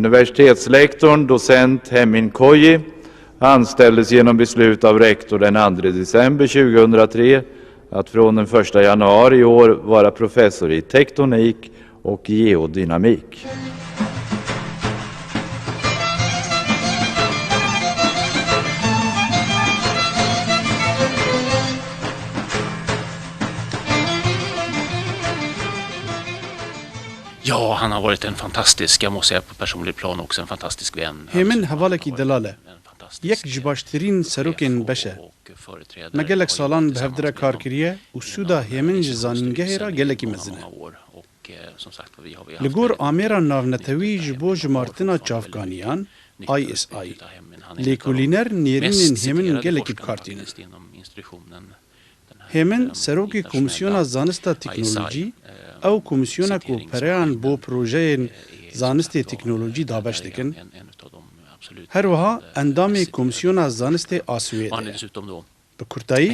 Universitetslektorn, docent Hemin Koji, anställdes genom beslut av rektor den 2 december 2003 att från den 1 januari i år vara professor i tektonik och geodynamik. Ja, han har varit en fantastisk, jag måste säga på personligt plan också, en fantastisk vän. Hêmin hevalekî delal e. Yek ji baştirîn serokên beş e. Me gelek salan bi hev re kar kiriye û sûda Hêmin ji zanîngehê re gelekî mezin e. Li gor amêra navnetewî ji bo jimartina çavkaniyan, ISI, lêkolîner nêrînên Hêmin gelekî bi kar tînin. Hêmin serokê Komîsyona Zanista Teknolojî, ew komîsyona ku pereyan bo projeyên zanistê teknolojî dabeş dikin, her wiha endamê Komîsyona Zanistê a Swêdê ye. Bi kurtayî,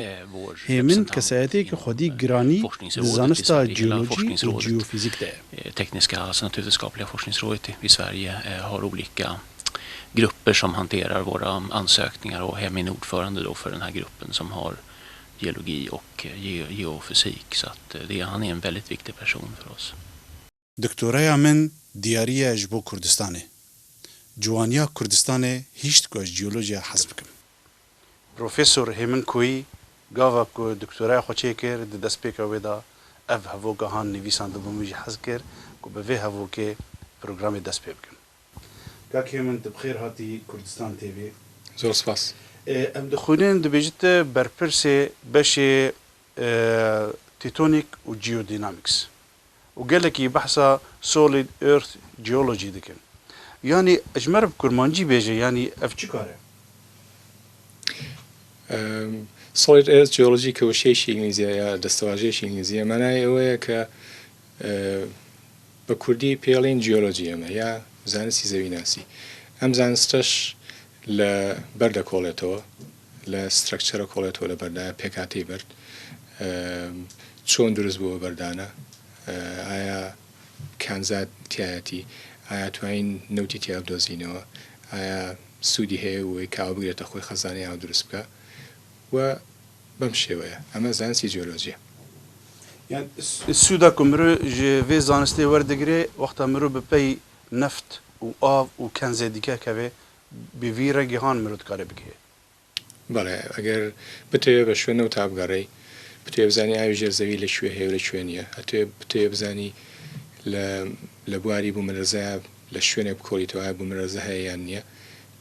Hêmin kesayetiyeke xwedî giranî di zanista jeolojî û jeofîzîk de ye. Tekniska, alltså naturvetenskapliga forskningsrådet i Sverige har olika grupper som hanterar våra ansökningar och Hemin är ordförande då för den här gruppen som har geologi och geofysik så att det, han är en väldigt viktig person för oss. Doktoraya min diyarî ye ji bo Kurdistanê. Ciwaniya Kurdistanê hîşt ku ez jeolojiya hez bikim. Profesor Hêmin Koyî gava ku doktoraya xwe çêkir di destpêka wê de ev hevoka han nivîsandibû min jî hez kir ku bi vê hevokê programê dest pê bikim. Kak Hêmin tu bi xêr hatî Kurdistan TV. Zor spas. Em dixwînin dibêjî tu berpirsê beşê Tectonic û Geodynamics û gelekî behsa Solid Earth Geology dikin. Yanî ji me re bi kurmancî bêje yanî ev çi kar e? Solid Earth Geology کە وشەیەکی ئینگلیزیە یا دەستەواژەیەکی ئینگلیزیە مانای ئەوەیە کە بە کوردی پێڵین جیۆلۆجی ئەمە یا زانستی زەویناسی ئەم زانستەش لە بەرد دەکۆڵێتەوە لە structure ئەکۆڵێتەوە لە بەردایە پێکهاتەی بەرد چۆن دروست بووە بەردانە ئایا کانزا تیایەتی ئایا توانین نەوتی تیا بدۆزینەوە ئایا سوودی هەیە وەی کە ئاو بگرێتە خۆی خەزانەی ئاو دروست بکا و بەم شێوەیە ئەمە زانستی جیۆلۆجیە. یان سوودا ku mirov ji vê zanistê werdigire wexta mirov bi pey neft û av û kenzê dike keve bi vî rengê han mirov dikare bigihê. بەڵێ ئەگەر بتەوێ بە شوێن نەوتا بگەڕێی، بتەوێ بزانی ئاوی ژێر زەوی لە کوێ هەیە و لە کوێ نییە، ئەتوێ بتەوێ بزانی لە لە بواری بوومەلەرزەیا لە شوێنێک بکۆڵیتەوە ئایا بوومەلەرزە هەیە یان نییە،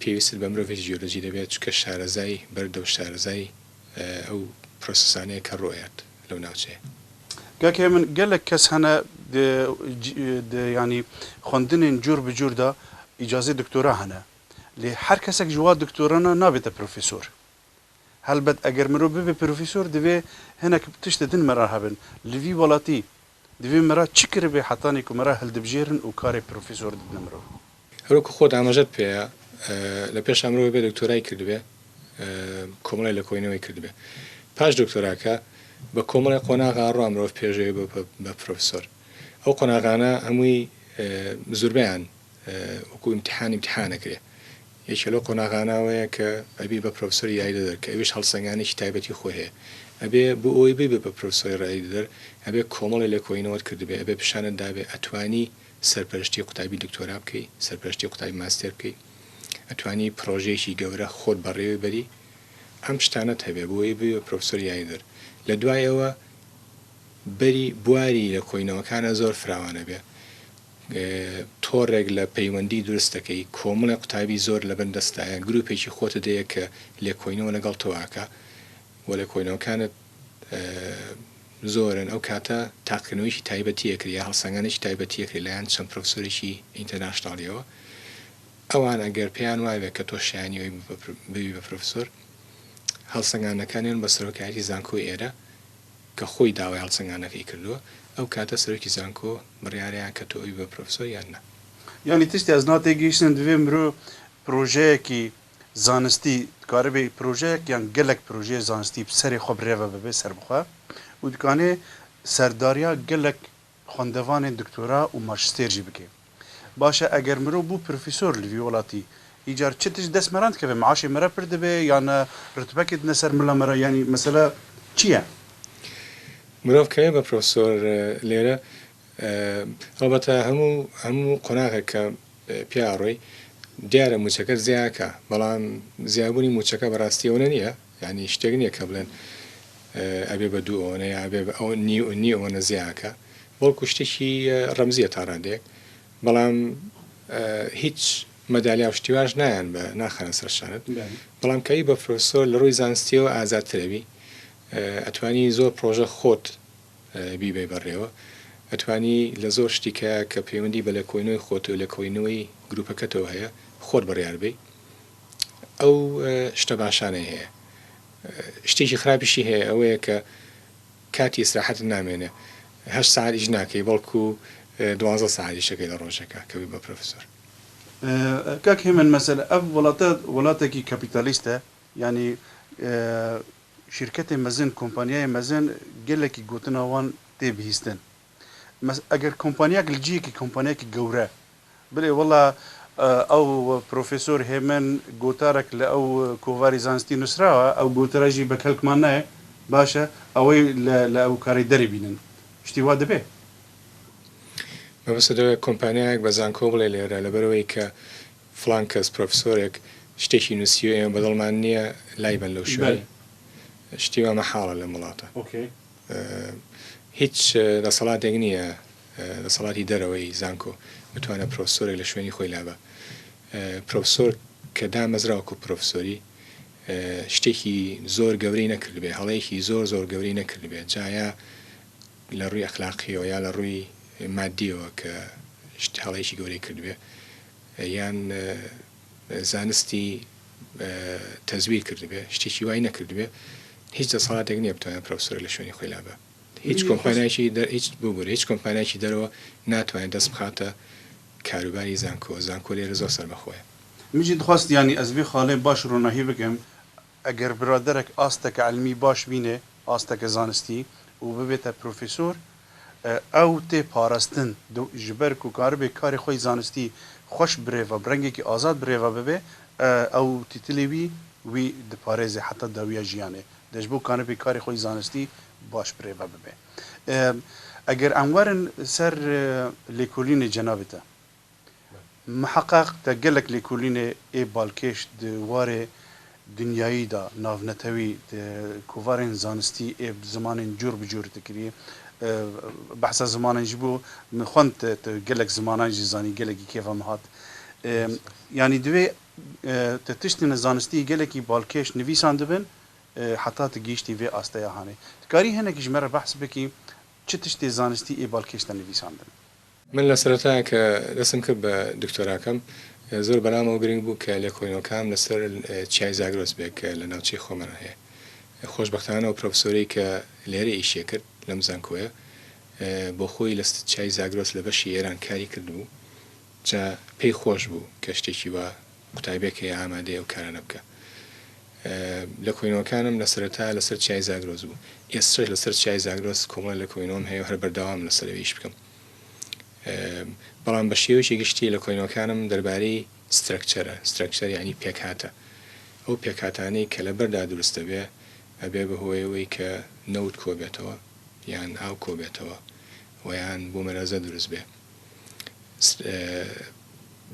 پێویستت بە مرۆڤێکی جیۆلۆجی دەبێت چونکە شارەزای بەردە و شارەزای ئەو پرۆسەسانەیە کە ڕووئەیات لەو ناوچەیە. کاک هێمن gelek kes hene di di yanî xwendinên cûr bi cûr de îcazê doktora hene. Lê her kesek ji wa doktorana nabête profesor. Helbet eger mirov bibe profesor divê hinek tiştê din me re hebin. Li vî welatî divê me re çi kiribe hetanî ku me re hildibijêrin û karê profesor didine mirov. Her wekû xwe amajat pêye لە پێشا مرۆڤ بێ دکتۆرای کردبێ کۆمەڵی لێکۆڵینەوەی کردبێ پاش دکتۆراکە بە کۆمەڵی قۆناغا ڕوا مرۆڤ پێشەوەی بە پرۆفسۆر ئەو قۆناغانە هەمووی زوربەیان وەکو ئیمتیحان ئیمتیحان ئەکرێ یەکێ لەو قۆناغانە ئەوەیە کە ئەبی بە پرۆفسۆری یاریدەدەر کە ئەویش هەڵسەنگانێکی تایبەتی خۆی هەیە ئەبێ بۆ ئەوەی ببی بە پرۆفسۆری یاریدەدەر ئەبێ کۆمەڵێ لێکۆڵینەوەت کردبێ ئەبێ پیشانت دابێ ئەتوانی سەرپەرشتی قوتابی دکتۆرا بکەی سەرپەرشتی قوتابی ماستێر بکەی ئەتوانی پڕۆژەیەکی گەورە خۆت بەڕێوەی بەری ئەم شتانەت هەبێ بۆ ئەوەی ببی بە پرۆفسۆری یاریدەدەر لە دوای ئەوە بەری بواری لێکۆڵینەوەکانە زۆر فراوان ئەبێ تۆڕێک لە پەیوەندی دروست دەکەی، کۆمەڵێک قوتابی زۆر لەبن دەستتایە، گروپێکی خۆتت هەیە کە لێکۆینەوە لەگەڵ تۆ ئەکا و لێکۆینەوەکانت زۆرن، ئەو کاتە تاقیکردنەوەیەکی تایبەتی ئەکرێ یا هەڵسەنگانێکی تایبەتی ئەکرێ لایەن چەند پرۆفسۆرێکی international یەوە، ئەوان ئەگەر پێیان وابێ کە تۆ شایەنی ئەوەی ببی بە پرۆفسۆر، هەڵسەنگاندنەکانیان بە سەرۆکایەتی زانکۆی ئێرە کە خۆی داوای هەڵسەنگاندنەکەی کردووە، ئەو کاتە سەرۆکی زانکۆ بڕیارەیان کە تۆ ئەبی بە پرۆفسۆر یان نا. یانی تشتی ez natêgihîştim divê mirov projeyekî zanistî dikare projeyek yan gelek projeyê zanistî bi serê xwe birêve bibe serbixwe û dikanê serdariya gelek xwendevanên doktora û majistêr jî bike. باشە ئەگەر مرۆ بوو پرۆفیسۆر لە ڤی وڵاتی ئیجار چ تشت دەست مەران دکەڤێ معاشێ مەرە پر دبێ یان رتبەکێ دنە سەر ملا مەرە یانی مەسەلە چییە؟ مرۆڤ کەوێ بە پرۆفسۆر لێرە هەڵبەتە هەموو هەموو قۆناغێک کە پیا ئەڕۆی دیارە موچەکەت زیا ئەکا بەڵام زیابوونی موچەکە بەڕاستی ئەونە نییە یانی شتێک نییە کە بڵێن ئەبێ بە دوو ئەوەنە یا ئەبێ بە ئەو نیو نیو ئەوەنە زیا ئەکا بەڵکو شتێکی ڕەمزیە تا ڕادەیەک بەڵام هیچ مەدالیا و شتی واش نایەن بە ناخەنە سەر شانت بەڵام کە ئەی بە پرۆفسۆر لە ڕووی زانستیەوە ئازادتر ئەبی ئەتوانی زۆر پرۆژە خۆت بیبەی بەڕێوە ئەتوانی لە زۆر شتی کە کە پەیوەندی بە لێکۆڵینەوەی خۆت و لێکۆڵینەوەی گروپەکەتەوە هەیە خۆت بڕیار بەی ئەو شتە باشانەی هەیە شتێکی خراپیشی هەیە ئەوەیە کە کاتی ئیسراحەتت نامێنێ هەشت سەعات ئیش ناکەی بەڵکو دوانزە سەعات ئیش ئەکەی لە ڕۆژێکا کە بووی بە پرۆفیسۆر. کاک هێمن مەسەلە ئەڤ وڵاتە وڵاتێکی کەپیتالیستە یانی شیرکەتێ مەزن کۆمپانیایێ مەزن گەلەکی گۆتنا وان تێ بهیستن مەس ئەگەر کۆمپانیاک لە جیەکی کۆمپانیاکی گەورە بلێ وەڵا ئەو پرۆفێسۆر هێمن گۆتارەک لە ئەو کۆڤاری زانستی نوسراوە ئەو گۆترە ژی بە کەلکمان نایە باشە ئەوەی لە لە ئەو کارەی دەری بینن شتی وا دەبێ؟ مەبەستت ئەوەیە کۆمپانیایەک بە زانکۆ بڵێ لێرە لەبەرئەوەی کە فڵان کەس پرۆفیسۆرێک شتێکی نوسیوە ئێمە بەدڵمان نیە لای بەن لەو شوێنە شتی وا مەحاڵە لەم وڵاتە هیچ دەسەڵاتێک نیە دەسەڵاتی دەرەوەی زانکۆ بتوانێت پرۆفسۆرێک لە شوێنی خۆی لابا. پرۆفسۆر کە دامەزرا وەکو پرۆفسۆری شتێکی زۆر گەورەی نەکردبێ، هەڵەیەکی زۆر زۆر گەورەی نەکردبێ، جا یا لە ڕووی ئەخلاقیەوە یا لە ڕووی مادیەوە کە هەڵەیەکی گەورەی کردبێ یان زانستی تەزویر کردبێ، شتێکی وای نەکردبێ، هیچ دەسەڵاتێک نیە بتوانێت پرۆفسۆرێک لە شوێنی خۆی لابا. هیچ کۆمپانیایەکی هیچ ببورە هیچ کۆمپانیایەکی دەرەوە ناتوانێت دەست بخاتە کاروباری زانکۆ، زانکۆ لێرە زۆر سەربەخۆیە. من جی دخواست یانی ئەز ڤێ خالێ باش ڕۆناهی بکەم ئەگەر برادەرەک ئاستەکە عیلمی باش بینێ ئاستەکە زانستی و ببێتە پرۆفیسۆر ئەو تێ پارستن ژ بەر کو کاربێ کارێ خۆی زانستی خوەش برێڤە ب ڕەنگێکی ئازاد برێڤە ببێ ئەو تیتلێ وی وی دپارێزێ حەتا داویا ژیانێ دە ژ بۆ کانەپێ کارێ خۆی زانستی باش برێڤە ببێ. ئەگەر ئەم وەرن سەر لێکۆلینێ جەنابێ تە محەقەق تە گەلەک لێکۆلینێ ئێ بالکێش د وارێ دنیایی دا ناڤنەتەوی د کۆڤارێن زانستی ئێ ب زمانێن جور ب جور دکری بەحسا زمانێن ژی بۆ من خوەند تە گەلەک زمانان ژی زانی گەلەکی کێڤا م هات یانی دوێ تە تشتنە زانستی گەلەکی بالکێش نڤیساندبن هەتا tu gihîştî vê asteya hanê. Dikarî hinekî ji me re behs bikî çi tiştê zanistî ê balkêş te nivîsandin? من لە سەرەتا کە دەستم کرد بە دکتۆراکەم زۆر بەلامەوە گرنگ بوو کە لێکۆڵینەوەکانم لەسەر چیای زاگرۆس بێ کە لە ناوچەی خۆمانە هەیە. خۆشبەختانە ئەو پرۆفسۆرەی کە لێرە ئیشی کرد لەم زانکۆیە بۆ خۆی لە چیای زاگرۆس لە بەشی ئێران کاری کردبوو جا پێی خۆش بوو کە شتێکی وا قوتابیەک هەیە ئامادەیە ئەو کارانە بکا. لەکۆینەوەکانم لە سەرەتا لەسەر چیای زاگرۆس بوو، ئێستەش لەسەر چیای زاگرۆس کۆمەڵێ لەکۆینەوەم هەیە و هەر بەردەوامم لەسەر ئەوی ئیش بکەم. بەڵام بە شێوەیەکی گشتی لەکۆینەوەکانم دەربارەی سترەکچەرە، سترەکچەر یانی پێکهاتە، ئەو پێکهاتانەی کە لە بەردا دروست دەبێ ئەبێ بە هۆی ئەوەی کە نەوت کۆبێتەوە یان ئاو کۆبێتەوە و یان بوومەلەرزە دروست بێ.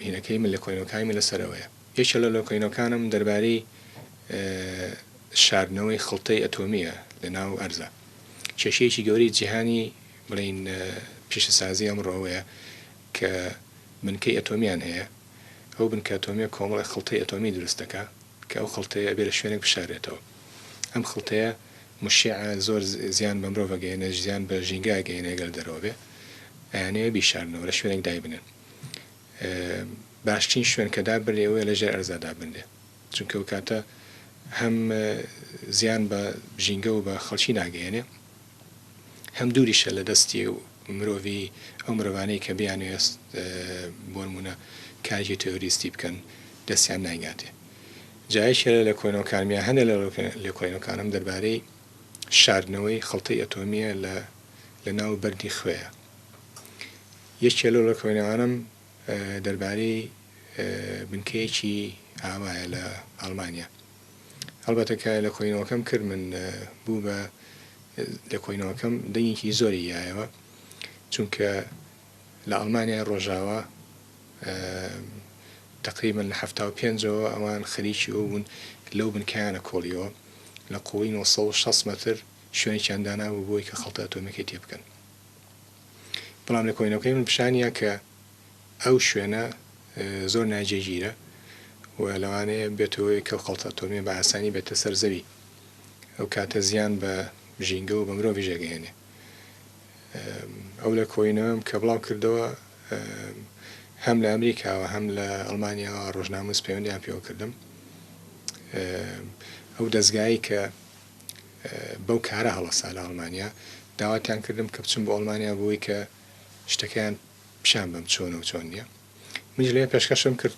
هینەکەی من لێکۆڵینەوەکانی من لەسەر ئەوەیە. یەکێ لە لێکۆڵینەوەکانم دەربارەی شاردنەوەی خڵتەی ئەتۆمییە لە ناو ئەرزا. کێشەیەکی گەورەی جیهانی بڵێین پیشەسازی ئەمڕۆ ئەوەیە کە بنکەی ئەتۆمیان هەیە، ئەو بنکە ئەتۆمییە کۆمەڵێک خڵتەی ئەتۆمی دروست دەکا کە ئەو خڵتەیە ئەبێ لە شوێنێک بشارێتەوە. ئەم خڵتەیە مشعە زۆر زیان بە مرۆڤ ئەگەیەنێ، زیان بە ژینگە ئەگەیەنێ گەر دەرەوە بێ. ئەیانەوێ بیشارنەوە لە شوێنێک دایبنێن. باشترین شوێن کە دابنرێ ئەوەیە لە ژێر ئەرزا دابنرێ چونکە ئەو کاتە هەم زیان بە ژینگە و بە خەڵکی ناگەیەنێ هەم دووریشە لە دەستی مرۆڤی ئەو مرۆڤانەی کە بیانەوێت بۆ نموونە کارێکی تێۆریستی بکەن دەستیان نایگاتێ. جا یەکێ لە لێکۆڵینەوەکانم یا هەندێک لە لێکۆڵینەوەکانم دەربارەی شاردنەوەی خڵتەی ئەتۆمییە لە لە ناو بەردی خوێیە. یەکێ لەو لێکۆڵینەوانەم دەربارەی بنکەیەکی ئاوایە لە ئەڵمانیا. هەڵبەتە کە لێکۆڵینەوەکەم کرد من بوو بە لێکۆڵینەوەکەم دەنگێکی زۆری یایەوە چونکە لە ئەڵمانیای ڕۆژاوا تەقریبەن لە 75ەوە ئەوان خەریکی ئەو بوون لەو بنکەیانە کۆڵیەوە لە قوڵی 960 مەتر شوێنێکیان دانابوو بۆی کە خەڵتە ئەتۆمیەکەی تێ بکەن. بەڵام لێکۆڵینەوەکەی من پیشانیا کە ئەو شوێنە زۆر ناجێگیرە و لەوانەیە بێتە هۆی کە ئەو خەڵتە ئەتۆمیە بە ئاسانی بێتە سەر زەوی ئەو کاتە زیان بە ژینگە و بە مرۆڤیش ئەگەیەنێ. ئەو لێکۆڵینەوەم کە بڵاو کردەوە هەم لە ئەمریکاوە هەم لە ئەڵمانیاوە ڕۆژنامەنووس پەیوەندیان پێوە کردم. ئەو دەزگایەی کە بەو کارە هەڵەسا لە ئەڵمانیا، داوەتیان کردم کە بچم بۆ ئەڵمانیا بۆی کە شتەکەیان پیشان بەم چۆنە و چۆن نییە. منیش لەوێ پێشکەشم کرد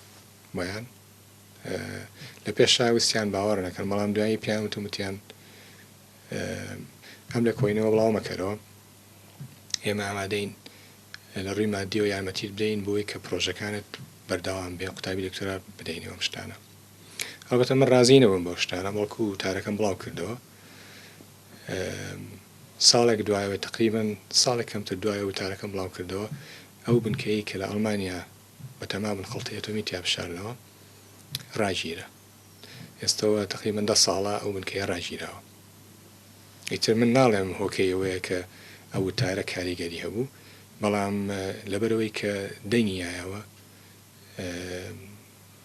بۆیان. لە پێشا ویستیان باوەڕ نەکەن، بەڵام دوایی پێیان وتم وتیان ئەم لێکۆڵینەوە بڵاو مەکەرەوە، ئێمە ئامادەین لە ڕووی مادیەوە یارمەتیت بدەین بۆی کە پرۆژەکانت بەردەوام بێ، قوتابی دکتۆرا بدەینەوە ئەم شتانە. هەڵبەتە من ڕازی نەبووم بەو شتانە، بەڵکو وتارەکەم بڵاو کردەوە. ساڵێک دوایەوە تەقریبەن ساڵێک کەمتر دوایەوە وتارەکەم بڵاو کردەوە، ئەو بنکەیەی کە لە ئەڵمانیا بەتەما بوون خەڵتی ئەتۆمی تیا بشارنەوە ڕاگیرا. ئێستەوە تەقریبەن دە ساڵە ئەو بنکەیە ڕاگیراوە. ئیتر من ناڵێم هۆکەی ئەوەیە کە ئەو وتارە کاریگەری هەبوو، بەڵام لەبەرئەوەی کە دەنگی یایەوە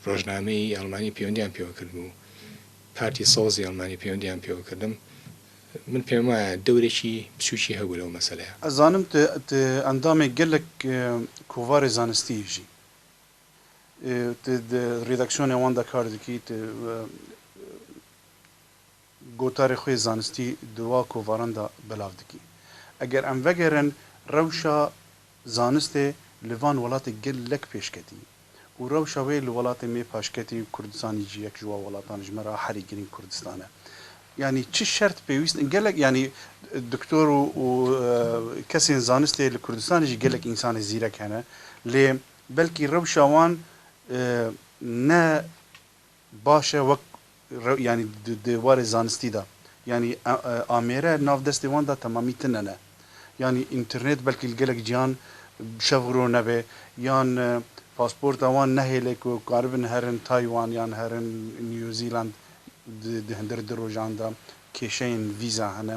ڕۆژنامەی ئەڵمانی پەیوەندیان پێوە کردم و پارتی سەوزی ئەڵمانی پەیوەندیان پێوە کردم، من پێم وایە دەورێکی بچووکی هەبوو لەو مەسەلەیە. ئەزانم ت ئەندامێ گەلەک کۆڤارێ زانستی ژی. ت د ڕێداکسیۆنێ وان دا کار دکی، ت گۆتارێ خوێ زانستی د وا کۆڤاران دا بەلاڤ دکی. ئەگەر ئەم ڤەگەرن ڕەوشا زانستێ li van welatê gelek pêşketî û rewşa wê li welatê mê paşketî û Kurdistanî jî yek ji wa welatan ji me re herî girîng Kurdistan e. Yanî çi şert pêwîst in gelek yanî doktor û û kesên zanistê li Kurdistanê jî gelek însanê zîrek hene lê belkî rewşa wan ne baş e wek yanî di warê zanistî de yanî amêre nav destê wan de temamî tune ne. Yanî înternet belkî li gelek cihan şev û roj nebe yan pasporta wan nehêle ku karibin herin Taywan yan herin New Zealand di hindir du rojan de kêşeyên vîza hene.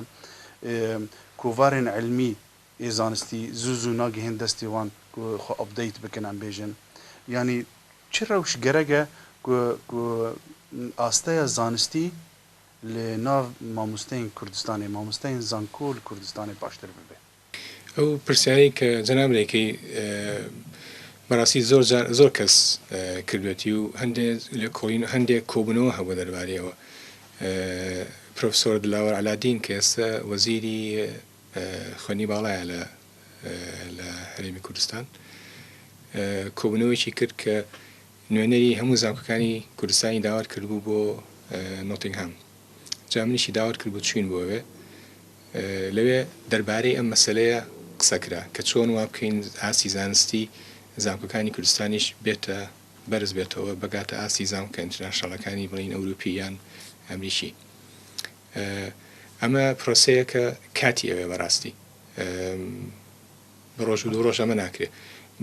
Kovarên ilmî ê zanistî zû zû nagihên destê wan ku xwe update bikin em bêjin. Yanî Çi rewş gerek e ku ku asteya zanistî li nav mamosteyên Kurdistanê, mamosteyên zanko li Kurdistanê baştir bibe? ئەو پرسیارەی کە جەناب دەیکەی بەڕاستی زۆر جار زۆر کەس کردوێتی و هەندێ لێکۆڵین هەندێک کۆبوونەوە هەبوو دەربارەیەوە. پرۆفسۆر دلاوەر عەلادین کە ئێستا وەزیری خوێندنی باڵایە لە لە هەرێمی کوردستان کۆبوونەوەیەکی کرد کە نوێنەری هەموو زانکۆکانی کوردستانی داوات کردبوو بۆ نۆتینگهام جا منیشی داوات کردبوو چوین بۆ ئەوێ لەوێ دەربارەی ئەم مەسەلەیە قسە کرا کە چۆن وا بکەین ئاستی زانستی زانکۆکانی کوردستانیش بێتە بەرز بێتەوە بگاتە ئاستی زانکۆ ئینترناشناڵەکانی بڵین ئەوروپی یان ئەمریکی ئەمە پرۆسەیەکە کاتی ئەوێ بەڕاستی بە ڕۆژ و دوو ڕۆژ ئەمە ناکرێ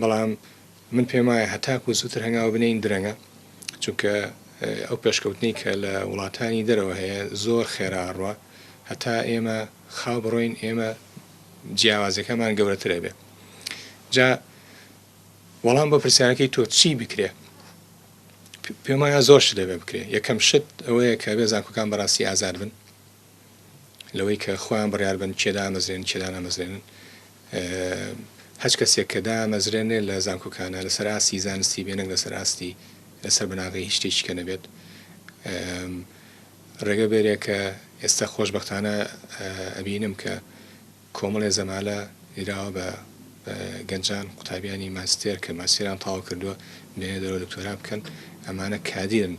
بەڵام من پێم وایە هەتاکو زووتر هەنگاو بنێین درەنگە چونکە ئەو پێشکەوتنەی کە لە وڵاتانی دەرەوە هەیە زۆر خێرا ئەڕوا هەتا ئێمە خاو بڕۆین ئێمە جیاوازیەکەمان گەورەتر ئەبێ جا وەڵام بۆ پرسیارەکەی تۆ چی بکرێ پێم وایە زۆر شت دەبێ بکرێ یەکەم شت ئەوەیە کە بێ زانکۆکان بەڕاستی ئازاد بن لەوەی کە خۆیان بڕیار بەن کێ دامەزرێنن کێ دانامەزرێنن. هەچ کەسێک کە دامەزرێنێ لە زانکۆکانا لەسەر ئاستی زانستی بێ نەک لەسەر ئاستی لەسەر بناغەی هیچ شتێکی کە نەبێت. ڕێگە بێرێ کە ئێستا خۆشبەختانە ئەبینم کە کۆمەڵێ زەمالە دراوە بە گەنجان قوتابیانی ماجستێر کە ماجستێریان تەواو کردووە بێنە دەرەوە دکتۆرا بکەن ئەمانە کادیرن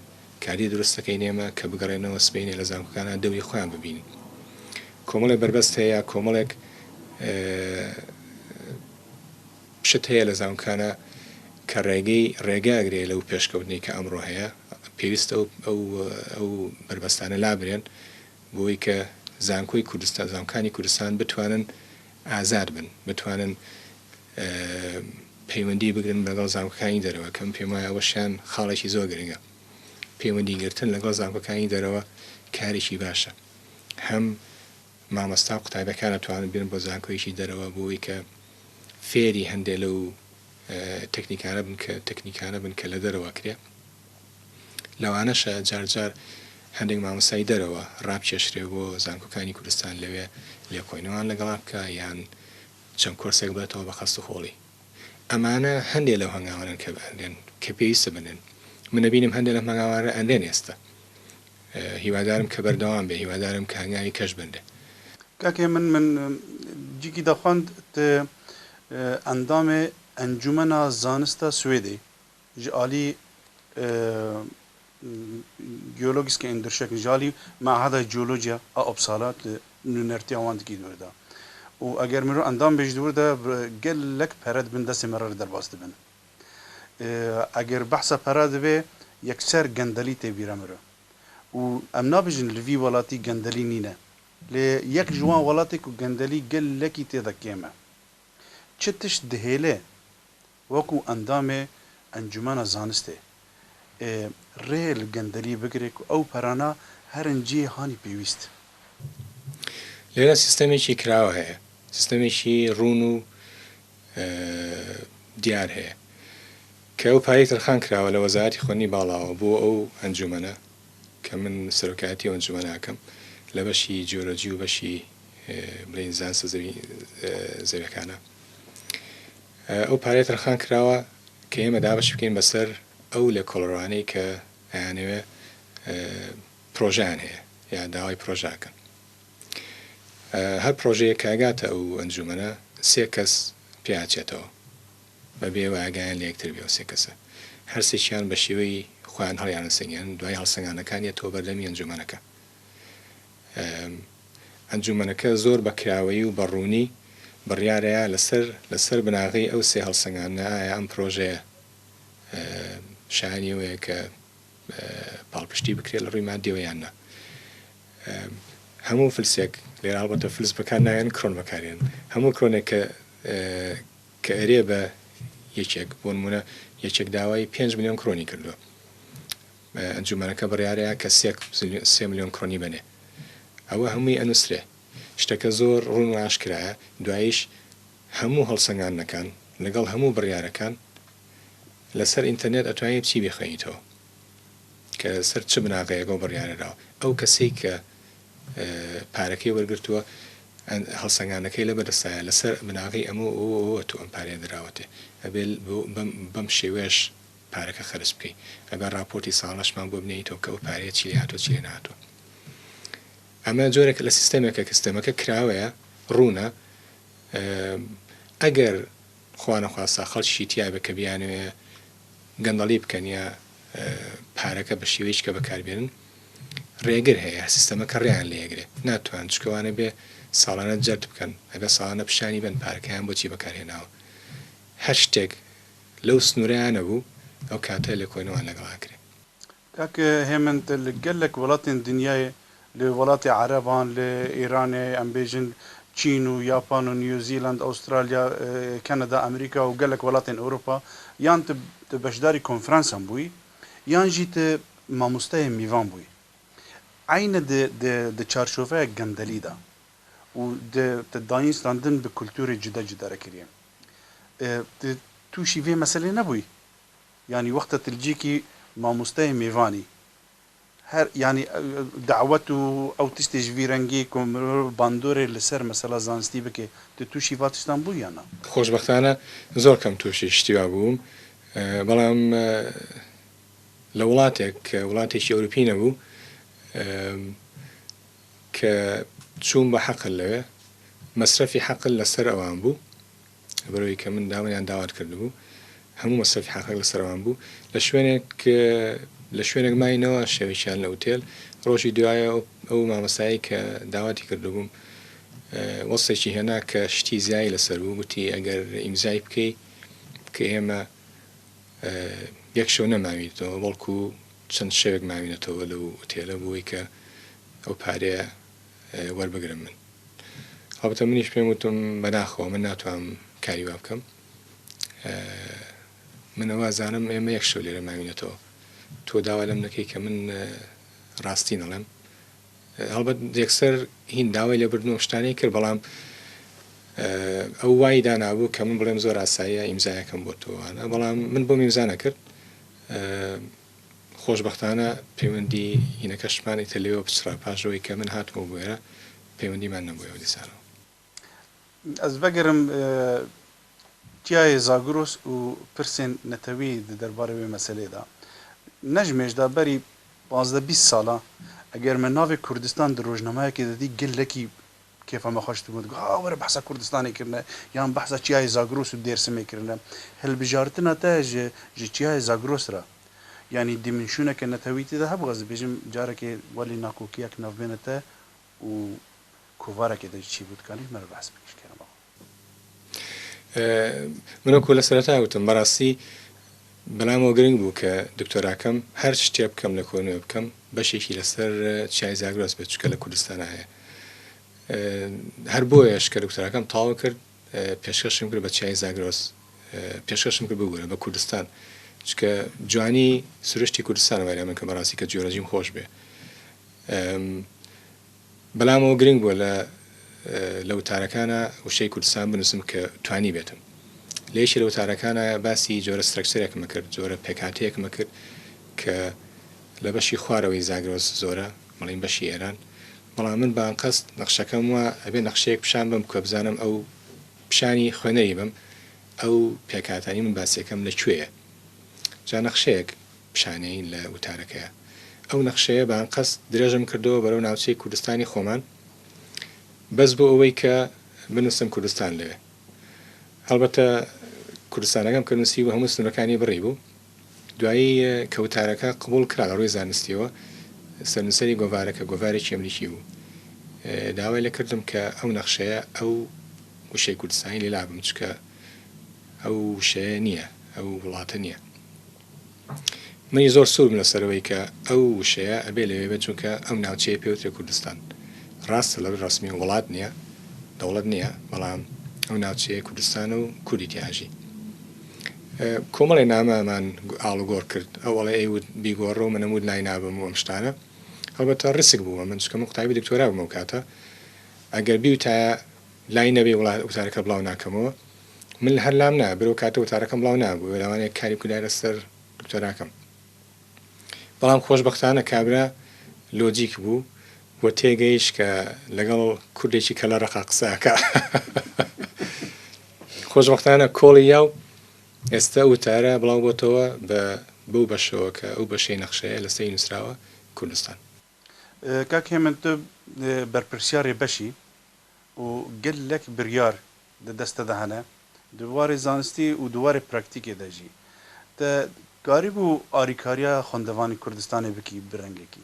کادیر دروست دەکەین ئێمە کە بگەڕێنەوە سبەینێ لە زانکۆکانا دەوری خۆیان ببینن کۆمەڵێ بەربەست هەیە کۆمەڵێک شت هەیە لە زانکۆکانا. کە ڕێگەی ڕێگە ئەگرێ لەو پێشکەوتنەی کە ئەمڕۆ هەیە، پێویستە ئەو ئەو ئەو بەربەستانە لابرێن بۆی کە زانکۆی کوردستان زانکانی کوردستان بتوانن ئازاد بن، بتوانن پەیوەندی بگرن لەگەڵ زانکۆکانی دەرەوە کە من پێم وایە ئەوەشیان خاڵێکی زۆر گرنگە. پەیوەندی گرتن لەگەڵ زانکۆکانی دەرەوە کارێکی باشە هەم مامۆستا و قوتابیەکان ئەتوانن بێن بۆ زانکۆیەکی دەرەوە بۆ ئەوەی کە فێری هەندێ لەو تەکنیکانە بن کە تەکنیکانە بن کە لە دەرەوە ئەکرێ لەوانەشە جار جار هەندێک مامۆستای دەرەوە ڕابکێشرێ بۆ زانکۆکانی کوردستان لەوێ لێکۆینەوان لەگەڵا بکا یان چەند کۆرسێک بڵێتەوە بە خەست و خۆڵی. ئەمانە هەندێ لەو هەنگاوانەن کە ئەنرێن، کە پێویستە بنرێن. من ئەبینم هەندێ لەم هەنگاوانە ئەنرێن ئێستا. هیوادارم کە بەردەوام بێ، هیوادارم کە هەنگاوی کەش بنرێ. کاک هێمن من جیکی دەخواند ت ئەندامێ ئەنجومەنا زانستە سوێدێ ji alî Geologiska Undersökning ji alî Mehada Geologiya a Uppsala tu nûnertiya wan dikî di wir de û eger mirov endam bê ji di wir de gelek pere di bin destê me re derbas dibin. Eger behsa pere dibe yekser gendelî tê bîra mirov û em nabêjin li vî welatî gendelî nîne lê yek ji wan welatê ku gendelî gelekî tê de kêm e. Çi tişt dihêle Wekû endamê Encûmena Zanistê ê rê li gendeliyê bigire ku ew perana herin cihê hanî pêwîst. لێرە سیستەمێکی کراوە هەیە، سیستەمێکی ڕوون و دیار هەیە کە ئەو پارەی تەرخان کراوە لە وەزارەتی خوێندنی باڵاوە بۆ ئەو ئەنجومەنە کە من سەرۆکایەتی ئەو ئەنجومەنە ئەکەم لە بەشی جیۆلۆجی و بەشی بڵێین زانستە زەویەکانە. ئەو پارەیە تەرخان کراوە کە ئێمە دابەشی بکەین بەسەر ئەو لێکۆڵەرانەی کە ئەیانەوێ پرۆژەیان هەیە یا داوای پرۆژە ئەکەن. هەر پرۆژەیەک کە ئەگاتە ئەو ئەنجومەنە سێ کەس پێ ئەچێتەوە بەبێ ئەوەی ئاگایان لە یەکتر بێ ئەو سێ کەسە هەرسێکیان بە شێوەی خۆیان هەڵیانەسەنگێنن دوای هەڵسەنگانەکان یەتەوە بەردەمی ئەنجومەنەکە. ئەنجومەنەکە زۆر بە کراوەیی و بە ڕوونی بڕیارەیا لەسەر لەسەر بناغەی ئەو سێ هەڵسەنگاندنە ئایا ئەم پرۆژەیە شایانی ئەوەیە کە پاڵپشتی بکرێت لە ڕووی مادیەوە یان نا. هەموو فلسێک لێرە هەڵبەتە فلس بەکار نایەن کرۆن بەکارێن هەموو کرۆنێک کە کە ئەرێ بە یەکێک بۆ نمونە یەکێک داوای 5 میلیۆن کرۆنی کردووە ئەنجومەنەکە بڕیارەیا کە سێ ملیۆن کرۆنی بەنێ. ئەوە هەمووی ئەنوسرێ. شتەکە زۆر ڕوون و ئاشکرایە. دواییش هەموو هەڵسەنگاندنەکان لەگەڵ هەموو بڕیارەکان لەسەر ئینتەرنێت ئەتوانی بچی بیخوێنیتەوە کە سەر چ بناغەیەک ئەو بڕیارە دراوە. ئەو کەسەی کە پارەکەی وەرگرتووە هەڵسەنگاندنەکەی لەبەردەستایە لەسەر بناغەی ئەمە و ئەوە و ئەوە تۆ ئەم پارەیە دراوەتێ. ئەبێ بەم شێوەیەش پارەکە خەرج بکەی ئەگەر ڕاپۆرتی ساڵانەشمان بۆ بنێیتەوە کە ئەو پارەیە چی لێ هاتووە چی لێ نەهاتووە ئەمە جۆرێکە لە سیستەمێکە کە سیستەمەکە کراوەیە ڕوونە ئەگەر خوا نەخواستە خەڵکیشی تیابێ کە بیانەوێ گەندەڵی بکەن یا پارەکە بە شێوەیەکی کە بەکاربێنن ڕێگر هەیە سیستەمەکە ڕێیان لێگرێ ناتوان چکەوانە بێ ساڵانە جەرد بکەن ئەگە ساڵانە پیشانی بن پارەکەیان بۆچی بەکارهێناوە هەر شتێک لەو سنوورەیا نەبوو ئەو کاتە لێکۆینەوان لەگەڵ ئەکرێ. کاک هێمن li gelek welatên dinyayê li welatê ereban li Îranê em bêjin Çîn û Yapan û New Zealand, Awistralya, Kanada, Amerîka û gelek welatên Ewropa yan tu tu beşdarî konferansan bûyî yan jî tu mamosteyê mîvan bûyî. Eyne di di di çarçoveya gendelî de û di tu dayîn standin bi kulturê cuda cuda re kiriye. Tu tûşî vê meselê nebûyî. Yanî wexta tu li cihekî mamosteyê mêvan î her yanî dawet û ew tiştê ji vî rengî ku mirov bandorê li ser mesela zanistî bike tu tûşî va tiştan bûyî yan na? خۆشبەختانە زۆر کەم تووشی شتی وا بووم بەڵام لە وڵاتێک کە وڵاتێکی ئەوروپی نەبوو کە چووم بە حەقل لەوێ مەسرەفی حەقل لەسەر ئەوان بوو لەبەرئەوەی کە من داوەیان داوات کردبوو هەموو مەسرەفی حەقەک لەسەر ئەوان بوو لە شوێنێک لە شوێنێک ماینەوە شەوێکیان لە ئوتێل ڕۆژی دوایە ئەو مامۆستایەی کە داواتی کردبووم وەسێکی هێنا کە شتی زیای لەسەر بوو گوتی ئەگەر ئیمزای بکەی کە ئێمە یەک شەو نەماوینەتەوە بەڵکو چەند شەوێک ماوینەتەوە لەو ئوتێلە بۆی کە ئەو پارەیە وەربگرم من هەڵبەتە منیش پێم وتم بەداخەوە من ناتوانم کاری وا بکەم من ئەوە زانم ئێمە یەک شەو لێرە ماوینەتەوە تۆ داوا لەم نەکەی کە من ڕاستی نەڵێم هەڵبەت یەکسەر هین داوای لێبوردن و ئەم شتانەی کرد بەڵام ئەو وای دانابوو کە من بڵێم زۆر ئاساییە ئیمزایەکەم بۆ تۆ وانە بەڵام من بۆم ئیمزا نەکرد خۆشبەختانە پەیوەندی هینەکەشمان ئیتر لەوێوە پچڕا پاش ئەوەی کە من هاتمەوە بۆ ئێرە پەیوەندیمان نەبوویەوە دیسانەوە. Ez vegerim Çiyayê Zagros û pirsên netewî di derbarê wê meseleyê de. Ne ji mêj de berî 15 20 sala eger me navê Kurdistan di rojnameyekê de dî gelekî kêfa me xweş dibû digot ha were behsa Kurdistanê kirine yan behsa Çiyayê Zagros û Dêrsimê kirine. Hilbijartina te ji ji Çiyayê Zagros re yanî dîmenşûneke netewî tê de hebû ez dibêjim carekê welî nakokiyek navbêne te û kovarekê de jî çêbû dikanî ji me re behs bikî ji kerema xwe. من وەکو لە سەرەتا وتم بەڕاستی بەلامەوە گرنگ بوو کە دکتۆراکەم هەر شتێ بکەم لە کۆنەوە بکەم بەشێکی لەسەر چیای زاگرۆس بێت چونکە لە کوردستانە هەیە هەر بۆیەش کە دکتۆراکەم تەواو کرد پێشکەشم کرد بە چیای زاگرۆس پێشکەشم کرد ببوورە بە کوردستان چونکە جوانی سروشتی کوردستان وای لە من کە بەڕاستی کە جیۆلۆجیم خۆش بێ بەلامەوە گرنگ بووە لە لە وتارەکانا وشەی کوردستان بنووسم کە توانیبێتم. لە یەکێ لە وتارەکانا باسی جۆرە سترەکچەرێکم ئەکرد، جۆرە پێکهاتەیەکم ئەکرد کە لە بەشی خوارەوەی زاگرۆس زۆرە، بڵێین بەشی ئێران. بەڵام من بە ئەنقەست نەخشەکەم وا ئەبێ نەخشەیەک پیشان بەم کە بزانم ئەو پیشانی خوێنەری بەم ئەو پێکهاتانەی من باسیەکەم لە کوێیە. جا نەخشەیەک پیشانەی لە وتارەکەیا. ئەو نەخشەیە بە ئەنقەست درێژم کردەوە بەرەو ناوچەی کوردستانی خۆمان بەس بۆ ئەوەی کە بنووسم کوردستان لەوێ. هەڵبەتە کوردستانەکەم کە نووسیبوو هەموو سنوورەکانی بڕیبوو. دوایی کە وتارەکە قبووڵ کرا لە ڕووی زانستییەوە، سەرنووسەری گۆڤارەکە، گۆڤارێکی ئەمریکی بوو، داوای لێ کردم کە ئەو نەخشەیە ئەو وشەی کوردستانی لێ لابەم چونکە ئەو وشەیە نییە، ئەو وڵاتە نییە. منیش زۆر سوور بووم لەسەر ئەوەی کە ئەو وشەیە ئەبێ لەوێ بێت چونکە ئەم ناوچەیە پێ وترێ کوردستان. ڕاستە لە ڕووی ڕەسمی وڵات نییە، دەوڵەت نییە، بەڵام ئەو ناوچەیە کوردستانە و کوردی تیا ئەژی. کۆمەڵێ نامەمان ئاڵوگۆڕ کرد، ئەو ئەڵێ ئەیوت بیگۆڕە و من ئەموت لای نابەم و ئەم شتانە. هەڵبەتە ڕیسک بوو بۆ من چونکە من قوتابی دکتۆرا بووم ئەو کاتە. ئەگەر بیوتایە لای نەبەی وتارەکە بڵاو ناکەمەوە. من هەر لام نا برۆ کاتە وتارەکەم بڵاو نابوو لەوانەیە کاری بکردایە لەسەر دکتۆراکەم بەڵام خۆشبەختانە کابرا لۆجیک بوو و تێگەیشت کە لەگەڵ کوردێکی کەلە ڕەقا قسە ئەکا خۆشبەختانە کۆڵی یا و ئێستا وتارە بڵاو بۆتەوە بە بەو بەشەوە کە ئەو بەشەی نەخشەیە لەسەری نووسراوە کوردستان. کاک هێمن تو بەرپرسیارێ بەشی û gelek biryar di dest te de hene, di warê zanistî û di warê praktîkê de jî. Te karîbû arîkariya xwendevanê Kurdistanê bikî bi rengekî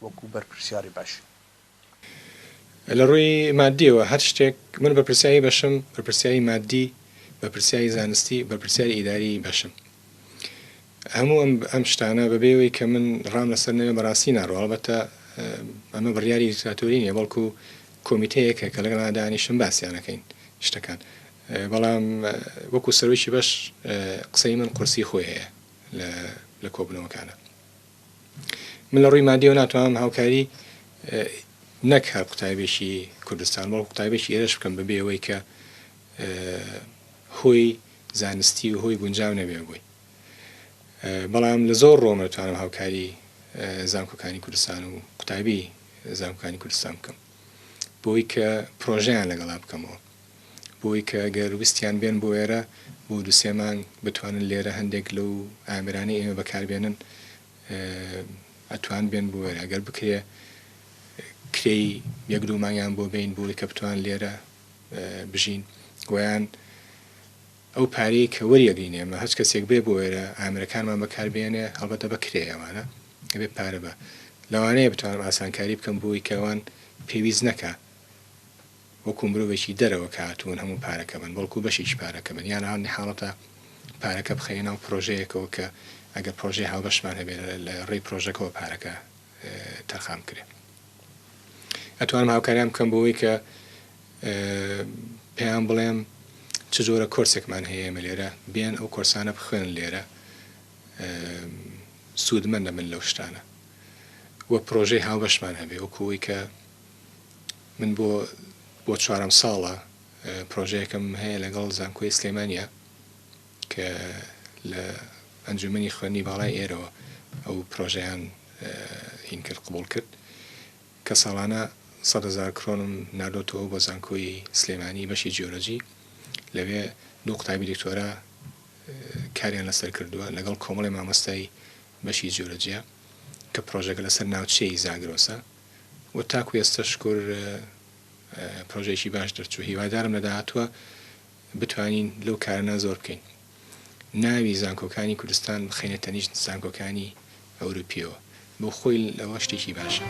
wekû berpirsyarê beş? لە ڕووی مادییەوە هەر شتێک، من بەرپرسیاری بەشم، بەرپرسیاری مادی، بەرپرسیاری زانستی، بەرپرسیاری ئیداری بەشم. هەموو ئەم ئەم شتانە بەبێ ئەوەی کە من ڕام لەسەر نەبێ بەڕاستی ناڕوا، هەڵبەتە ئەمە بڕیاری دیکتاتۆری نییە بەڵکو کۆمیتەیەکە کە لەگەڵا دانیشن باسیان ئەکەین شتەکان، بەڵام وەکو سەرۆکی بەش قسەی من قورسی خۆی هەیە لە لە کۆبوونەوەکانە. من لە ڕووی مادیەوە ناتوانم هاوکاری نەک هەر قوتابیەکی کوردستان بەڵکو قوتابیەکی ئێرەش بکەم بەبێ ئەوەی کە هۆی زانستی و هۆی گونجاو نەبێ بۆی. بەڵام لە زۆر ڕووەوە دەتوانم هاوکاری زانکۆکانی کوردستان و قوتابی زانکۆکانی کوردستان بکەم بۆی کە پرۆژەیان لەگەڵا بکەمەوە بۆی کە گەر ویستیان بێن بۆ ئێرە بۆ دوسێ مانگ بتوانن لێرە هەندێک لەو ئامرانەی ئێمە بەکاربێنن ئەتوان بێن بۆ ئێرە گەر بکرێ کرێی یەک دوو مانگیان بۆ بین بۆی کە بتوان لێرە بژین ویان ئەو پارەیەی کە وەریئەگرین ئێمە هەچ کەسێک بێ بۆ ئێرە ئامرەکانمان بەکار بێنێ هەڵبەتە بە کرێ ئەوانە ئەبێ پارە بە لەوانەیە بتوانم ئاسانکاری بکەم بۆی کە ئەوان پێویست نەکا وەکو مرۆڤێکی دەرەوە کە هاتوون هەموو پارەکە بن بەڵکو بەشێکی پارەکە بن یان هەندی حاڵەتە. پارەکە بخەینە ناو پرۆژەیەکەوە کە ئەگەر پرۆژەی هاوبەشمان هەبێ لە ڕێی پرۆژەکەوە پارەکە تەرخان بکرێ. ئەتوانم هاوکاریان بکەم بۆ ئەوەی کە پێیان بڵێم چ جۆرە کۆرسێکمان هەیە ئێمە لێرە، بێن ئەو کۆرسانە بخوێنن لێرە سوودمەند دەبن لەو شتانە و پرۆژەی هاوبەشمان هەبێ وەکو ئەوەی کە من بۆ بۆ چوارەم ساڵە پرۆژەیەکم هەیە لەگەڵ زانکۆی سلێمانیا کە لە ئەنجومەنی خوێندنی باڵای ئێرەوە ئەو پرۆژەیان هین کرد قبوڵ کرد کە ساڵانە 100,000 کرۆنم ناردۆتەوە بۆ زانکۆی سلێمانی بەشی جیۆلۆجی لەوێ دوو قوتابی دکتۆرا کاریان لەسەر کردووە لەگەڵ کۆمەڵی مامۆستای بەشی جیۆلۆجیە کە پرۆژەکە لەسەر ناوچەی زاگرۆسە و تاکو ئێستا شکر پرۆژەیەکی باش دەرچوو هیوادارم لە داهاتووە بتوانین لەو کارانە زۆر بکەین ناوی زانکۆکانی کوردستان بخەینە تەنیشت زانکۆکانی ئەوروپیەوە بۆ خۆی لەوە شتێکی باشە.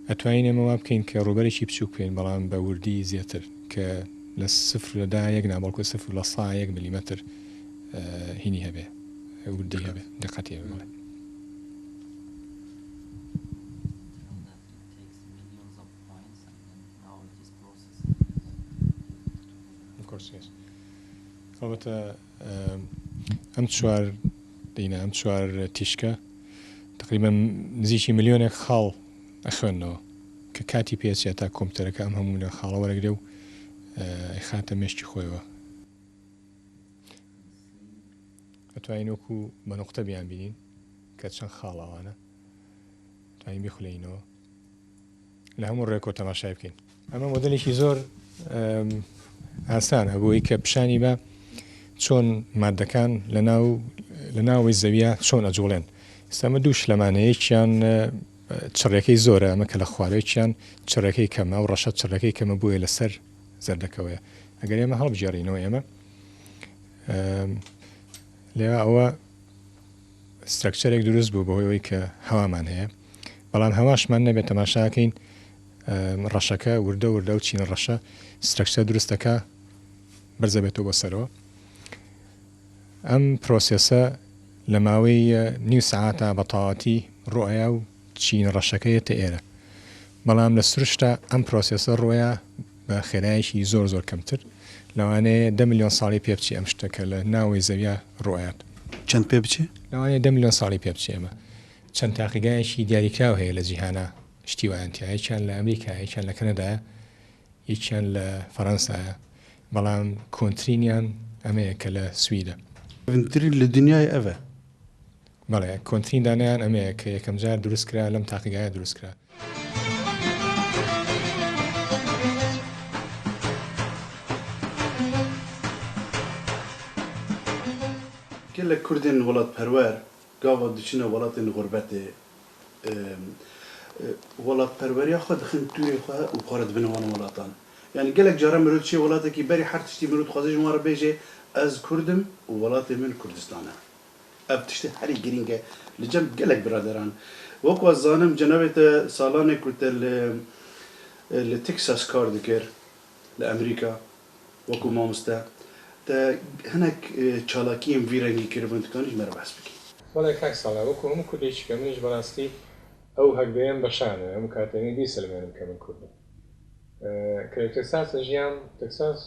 ئەتوانین ئێمە وا بکەین کە ڕووبەرێکی بچووک بکەین بەڵام بە وردی زیاتر کە لە سفر لە دا یەک نا بەڵکو سفر لە سا یەک ملیمەتر هینی هەبێ وردی هەبێ دقەتی هەبێ بەڵێ. هەڵبەتە ئەم چوار دینە ئەم چوار تیشکە تقریبا نزیکی ملیۆنێک خاڵ ئەخوێنەوە کە کاتی پێچێت تا کۆمپیوتەرەکە ئەم هەموو ملیۆن خاڵە وەرەگرێ و ئەیخاتە مێشکی خۆیەوە. ئەتوانین وەکو بە نوقتە بیانبینین کە چەند خاڵ ئەوانە توانین بیخولێینەوە لە هەموو ڕێکۆ تەماشای بکەین. ئەمە مۆدێلێکی زۆر ئاسانە بۆی کە پیشانی بە چۆن مادەکان لە ناو لە ناوەوەی زەویە چۆن ئەجوڵێن. ئێستا ئەمە دوو شلەمانە یەکیان چڕیەکەی زۆرە ئەمە کە لە خوارەوە یەکیان چڕیەکەی کەمە ئەو ڕەشە چڕیەکەی کەمە بۆیە لەسەر زەردەکەوەیە ئەگەر ئێمە هەڵبگێڕینەوە ئێمە لێرە ئەوە سترەکچەرێک دروست بوو بەهۆی ئەوەی کە هەوامان هەیە بەڵام هەواشمان نەبێت تەماشاکەین ڕەشەکە وردە وردە و چینە ڕەشە سترەکچەر دروست دەکا بەرزەبێتەوە بۆ سەرەوە ئەم پرۆسێسە لە ماوەی نیو سەعاتا بە تەواوەتی ڕوئەیا و چینە ڕەشەکە یەتە ئێرە بەڵام لە سروشتا ئەم پرۆسێسە ڕوئەیا بە خێرایەکی زۆر زۆر کەمتر لەوانەیە دە ملیۆن ساڵی پێ بچێ ئەم شتە کە لە ناوەوەی زەویا ڕوئەیات. چەند پێ بچێ؟ لەوانەیە دە ملیۆن ساڵی پێ بچێ ئەمە چەند تاقیگایەکی دیاریکراو هەیە لە جیهانا شتی وایان تیایە یەکیان لە ئەمریکایە یەکیان لە کەنەدایە یەکیان لە فەرەنسایە بەڵام کۆنترینیان ئەمەیە کە لە سویدە. کۆنترین لە دنیای ئەڤە. بەڵێ کۆنترین دانیان ئەمەیە کە یەکەم جار دروست کرا لەم تاقیگایە دروست کرا. Gelek Kurdên welatperwer gava diçine welatên xurbetê welatperweriya xwe dixin tûrê xwe û xwe re dibin wan welatan. Yanî gelek caran mirov diçe welatekî berî her tiştî mirov dixwaze ji wan re bêje ez Kurd im û welatê min Kurdistan e. Ev tiştê herî girîng e li cem gelek biraderan. Wek ez zanim cenabê te salanê ku te li li Texas kar dikir li Amerîka wekû mamoste te hinek çalakiyên vî rengî kiribûn dikanî ji me re behs bikî? Belê kak Saleh, wekû hemû kurdêkî ke min jî bi rastî ئەو هەگبەیەم بە شانە، هەموو کاتێ بیسەلمێنم کە من کوردم. کە لە تێکساس ئەژیام، تێکساس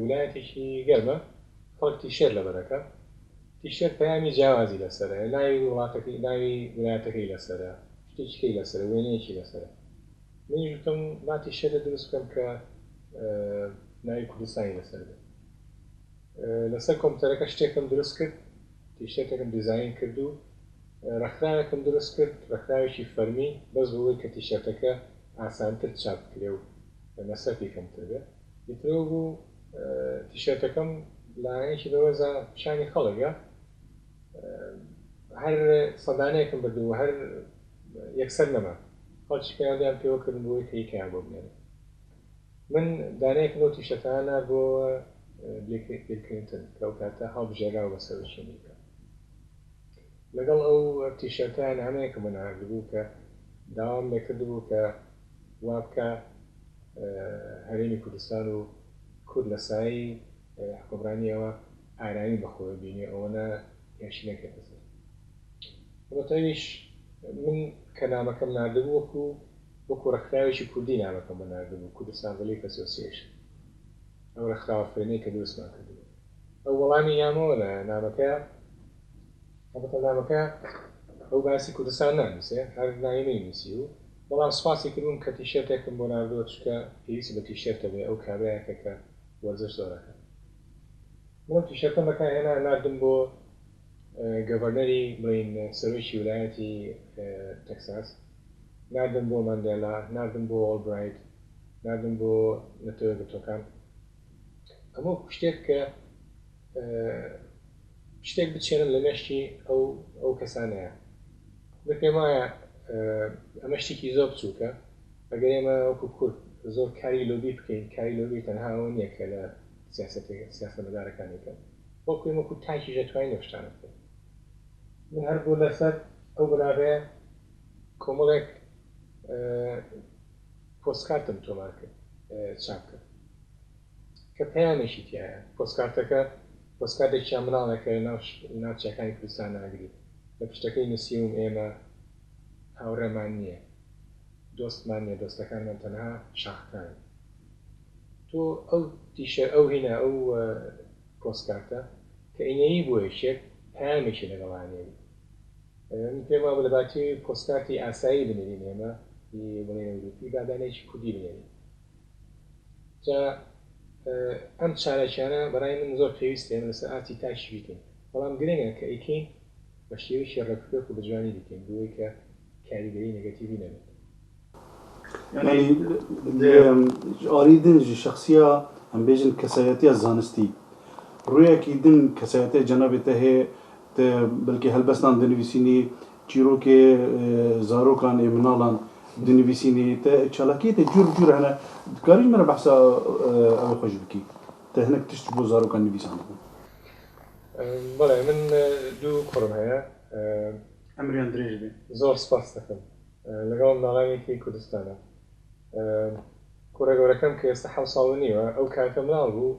ولایەتێکی گەرمە، خەڵک تیشێرت لەبەر ئەکا، تیشێرت پەیامی جیاوازی لەسەرە، ناوی وڵاتەکەی، ناوی ولایەتەکەی لەسەرە، شتێکی کەی لەسەرە، وێنەیەکی لەسەرە. منیش وتم با تیشێرتێک دروست بکەم کە ناوی کوردستانی لەسەر بێ. لەسەر کۆمپیوتەرەکە شتێکم دروست کرد، تیشێرتێکم دیزاین کرد و ڕێکخراوێکم دروست کرد، ڕێکخراوێکی فەرمی، بەس بۆ ئەوەی کە تیشێرتەکە ئاسانتر چاپ بکرێ و مەسرەفی کەمتر بێ. ئیتر ئەوە بوو. تیشێرتەکەم لایەنێکی بەوەزا پیشانی خەڵکە هەر سەدانەیەکم بردو هەر یەکسەر نەما خەڵکی پەیوەندیان پێوە کردم بۆی کە یەکیان بۆ بنێرن. من دانەیەکم لەو تیشێرتانە نارد بۆ بیل کلینتن کە ئەو کاتە هەڵبژێراو بە سەرۆکی ئەمریکا. لەگەڵ ئەو تیشێرتە نامەیەکم بۆ ناردبوو کە داوام لێکردبوو کە وا بکا هەرێمی کوردستان و کورد لە سایەی حوکمڕانییەوە ئارامی بە خۆی بینێ ئەوەنە هێرشی نەکرێتە سەر. هەڵبەتە ئەویش من کە نامەکەم ناردبوو وەکو وەکو ڕێکخراوێکی کوردی نامەکەم بۆ ناردبوو، کوردستان ڕیلیف ئەسۆسیەیشن، ئەو ڕێکخراوە فەرمیەی کە دروستمان کردبوو. ئەو وەڵامی یامەوە لە نامەکەیا، هەڵبەتە نامەکە ئەو باسی کوردستان نانووسێ، هەر ناوی منی نووسیبوو، بەڵام سوپاسی کردبووم کە تیشێرتێکم بۆ ناردووە چونکە پێویستی بە تیشێرتە بێ ئەو کابرایەکە کە وەرزش زۆر ئەکا. من ئەو تیشێرتەم بەکار هێنا ناردم بۆ گەڤەرنەری بڵێین سەرۆکی ولایەتی تەکساس، ناردم بۆ ماندێلا، ناردم بۆ ئۆڵبرایت، ناردم بۆ نەتەوە یەکگرتووەکان. ئەمە وەکو شتێک کە شتێک بچێنم لە مێشکی ئەو ئەو کەسانەیە. من پێم وایە ئەمە شتێکی زۆر بچووکە، ئەگەر ئێمە وەکو کورد زۆر کاری لۆبی بکەین، کاری لۆبی تەنها ئەوە نییە کە لە سیاسەتمەدارەکانی بکەن، بەڵکو ئێمە وەکو تاکیش دەتوانین ئەو شتانە بکەین. من هەر بۆ لەسەر ئەو بناغەیە کۆمەڵێک پۆستکارتم تۆمار کرد، چاپ کرد کە پەیامێکی تیایە. پۆستکارتەکە پۆستکارتێکیان مناڵێکە لە ناو چیاکانی کوردستان ناگری، لە پشتەکەی نووسیوم ئێمە هاوڕێمان نییە، دۆستمان نییە، دۆستەکانمان تەنها شاخەکانن. تۆ ئەو تیشە ئەو هینە ئەو پۆستکارتە کە ئینەیی بۆ یەکێک پەیامێکی لەگەڵا نێری. من پێم وابوو لە باتی پۆستکارتی ئاسایی بنێرین ئێمە هی بڵێین ئەوروپی با دانەیەکی کوردی بنێرین. جا ئەم چالاکیانە بەڕای من زۆر پێویستە ئێمە لەسەر ئاستی تاکیش بیکەین، بەڵام گرنگە کە ئەیکەین بە شێوەیەکی ڕێکوپێک و بە جوانی بیکەین بۆ ئەوەی کە کاریگەری نێگەتیڤی نەبێت. یانی ئاری دن ژ شەخسیە ئەم بێژن کەسایەتیە زانستی ڕویەکی دن کەسایەتیە جەنابێ تە هەیە تە بەلکی هەلبەستان دنویسینی چیرۆکێ زارۆکان ئێ مناڵان دنویسینی تە چالاکیە تە جور جور هەنە دکاری ژ من بەحسا ئەوێ خوەش بکی تە هەنەک تشت بۆ زارۆکان نویساندبوو. بەڵێ من دوو کوڕم هەیە. عەمریان درێژ بێ. زۆر سپاست دەکەم. لەگەڵ مناڵانێکی کوردستانە. کوڕە گەورەکەم کە ئێستا حەوت ساڵ و نیوە، ئەو کاتە مناڵ بوو،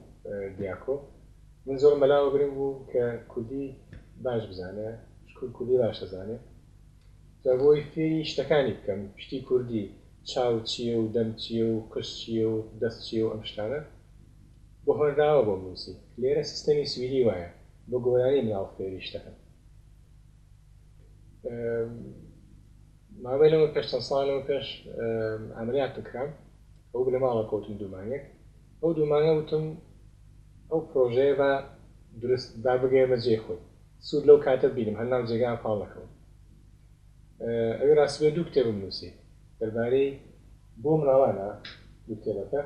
دیاکۆ، من زۆرم بەلاوە گرنگ بوو کە کوردی باش بزانێ، چونکە کوردی باش دەزانێ. جا بۆ ئەوەی فێری شتەکانی بکەم، شتی کوردی، چاو چییە و دەم چییە و قژ چییە و دەست چییە و ئەم شتانە، بە هۆنراوە بۆم نووسی. لێرە سیستەمی سویدی وایە، بە گۆرانی مناڵ فێری شتەکەن. ماوەی لەمە پێش چەند ساڵ لەمە پێش عملیاتم کرام ئەو لە ماڵە کەوتم دوو مانگێک ئەو دوو مانگە وتم ئەو پرۆژەیە با دروست با بگەیەمە جێی خۆی سوود لەو کاتە بینم هەر ناو جێگا پاڵ نەکەوم ئەوی ڕاست بێ دوو کتێبم نووسی دەربارەی بۆ مناڵانە دوو کتێبەکە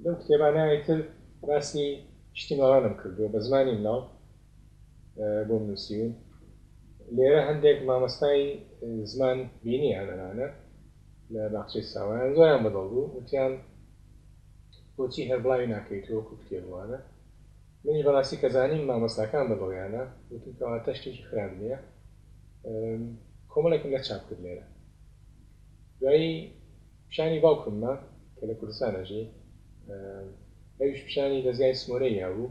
لەو کتێبانە تر باسی شتی مناڵانم کردووە بە زمانی مناڵ بۆم نووسیون لێرە هەندێک مامۆستای زمان بینیان ئەمانە لە باخچەی ساوایان زۆریان بەدڵ بوو وتیان بۆچی هەر بڵاوی ناکەیتەوە وەکو کتێب وانە منیش بەڕاستی کە زانیم مامۆستاکان بەدڵیانە وتم کەواتە شتێکی خراپ نییە کۆمەڵێکم لە چاپ کرد لێرە دوایی پیشانی باوکم ما کە لە کوردستان ئەژی ئەویش پیشانی دەزگای سمۆرەی یابوو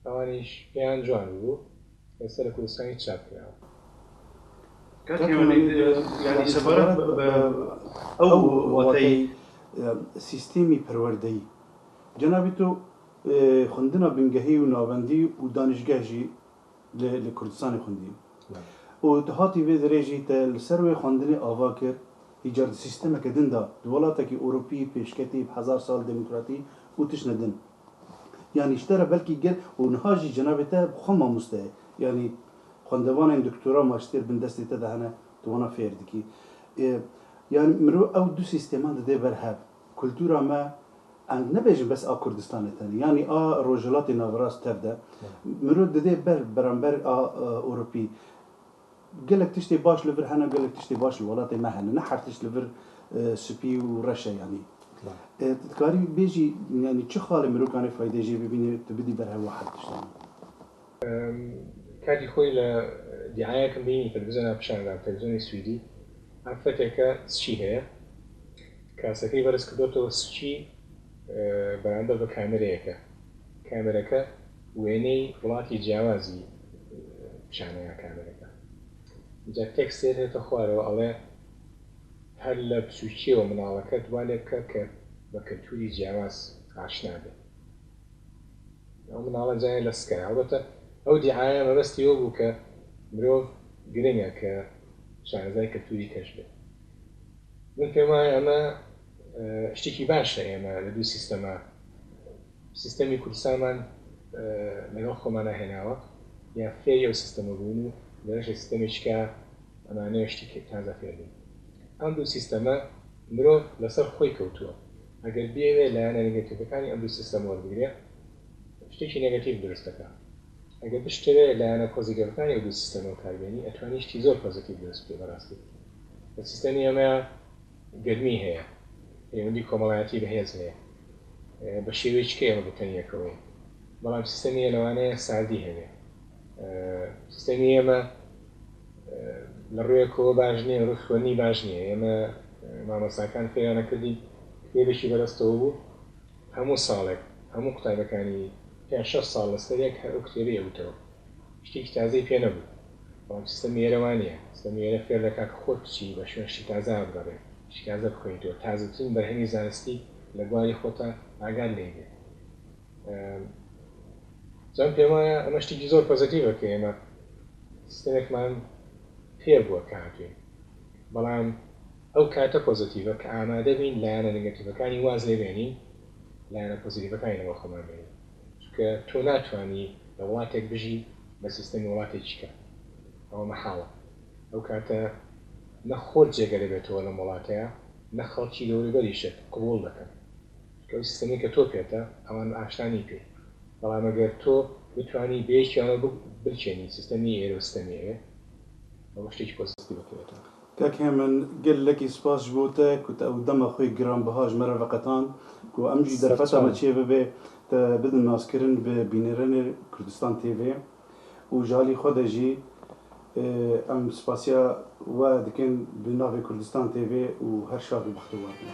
ئەوانیش پێیان جوان ببوو ئێستا لە کوردستانیش چاپ کراوە. کاک هێمن یانی سەبارەت بە ئەو واتەی سیستێمی پەروەردەیی جەنابی تۆ خوندنا بنگەهی و ناوەندی و دانیشگەه ژی لە کوردستانی خوندی و تو هاتی ڤێ دەرێ ژی تە li ser wê xwendinê ava kir îcar di sîstemeke din de di welatekî Ewropî pêşketî bi hezar sal demokratî û tiştine din Yanî ji te re belkî gel û niha jî cenabê te bi xwe mamoste ye. Yanî xwendevanên doktora û majstêr bin destê te de hene, tu wana fêr dikî. Yanî mirov ew du sîsteman dide ber hev. Kultura me. Em nebêjin bes a Kurdistanê tenê yanî a Rojhilatê Naverast tev de mirov didê ber beramber a Ewropî. Gelek tiştê baş li vir hene gelek tiştê baş li welatê me hene. Ne her tişt li vir spî û reş e yanî. Tu dikarî bêjî yanî çi xalê mirov kanê faydeyê jê bibînê tu bidî ber hev her tiştan? کاتی خۆی لە دیعایەکم بینی تەلەفزیۆنا پیشان دام تەلەفزیۆنی سویدی ئافرەتێکە سکی هەیە کاسەکەی بەرز کردۆتەوە سکی بەرامبەر بە کامێرەیەکە کامێرەکە وێنەی وڵاتی جیاوازی پیشانەیە کامێرەکە جا تێکستێ هێتە خوارەوە ئەڵێ هەر لە بچووکیەوە مناڵەکەت وا لێ بکە کە بە کەلتوری جیاواز ئاشنا بێ ئەو مناڵە جایە لە سکایە ئەڵبەتە ئەو دیعایە مەبەستی ئەوە بوو کە مرۆڤ گرنگە کە شارەزای کەلتوری کەش بێت من پێم وایە ئەمە شتێکی باشە ئێمە لە دوو سیستەمە سیستەمی کوردستانمان لەگەڵ خۆمانە هێناوە یا فێری ئەو سیستەمە بوون و لەرەش لە سیستەمێکیکە ئەمانەیە شتی تازە فێر بین ئەم دوو سیستەمە مرۆڤ لەسەر خۆی کەوتووە ئەگەر بیەوێ لایەنە نێگەتیڤەکانی ئەم دوو سیستەمە وەربگرێ شتێکی نێگەتیڤ دروست دەکا. ئەگەر بشتەوێ لایەنە پۆزیتیڤەکانی ئەو دوو سیستەمە بەکار بێنی ئەتوانی شتی زۆر پۆزیتیڤ دروست بکەی بەڕاستی لە سیستەمی ئێمە گەرمی هەیە پەیوەندی کۆمەڵایەتی بەهێز هەیە بە شێوەیەکی کە ئێمە بەتەنیەکەوەین بەڵام سیستەمی ئێ لەوانەیە ساردی هەبێ سیستەمی ئێمە لە ڕوویەکەوە باش نییە ڕووی خوێندنی باش نییە ئێمە مامۆستاکان فێریانە کردین کتێبێکی بەدەستەوە بوو هەموو ساڵێک هەموو قوتابەکانی پێنج شەش ساڵ لەسەر یەک هەر ئەو کتێبەی ئەوتەوە شتێکی تازەی پێ نەبوو بەڵام سیستەمی ئێرە وا نییە سیستەمی ئێرە فێر دەکا کە خۆت بچی بە شوێن شتی تازە بگەڕێ شتی تازە بخوێنیتەوە تازەترین بەرهەمی زانستی لە بواری خۆتا ئاگات لێی بێ جا من پێم وایە ئەمە شتێکی زۆر پۆزەتیڤە کە ئێمە سیستەمێکمان پێ بووە کە هاتووین بەڵام ئەو کاتە پۆزەتیڤە کە ئامادە بین لایەنە نگەتیڤەکانی واز لێ بێنین لایەنە پۆزیتیڤەکانی لەگەڵ خۆمان بێنین چونکە تۆ ناتوانی لە وڵاتێک بژی بە سیستەمی وڵاتێکی کە ئەوە مەحاڵە ئەو کاتە نە خۆت جێگە دەبێتەوە لەم وڵاتەیە نە خەڵکی دەوروبەریشت قبوڵ دەکەن چونکە ئەو سیستەمەی کە تۆ پێتە ئەوان ئاشنا نین پێی بەڵام ئەگەر تۆ بتوانی بەیەکیانەوە بلکێنی سیستەمی ئێرە و سیستەمی ئەوێ ئەوە شتێکی پۆزیتیڤ ئەکەوێتەوە. کاک هێمن گەلەکی سپاس ji bo te ku te ew dema xwe giranbiha ji me re veqetand ku em jî derfeta me çê bibe te bidin naskirin bi bînerenê Kurdistan TV û ji alî xwe de jî em spasiya we dikin bi navê Kurdistan TV û her şad û bextewar bin.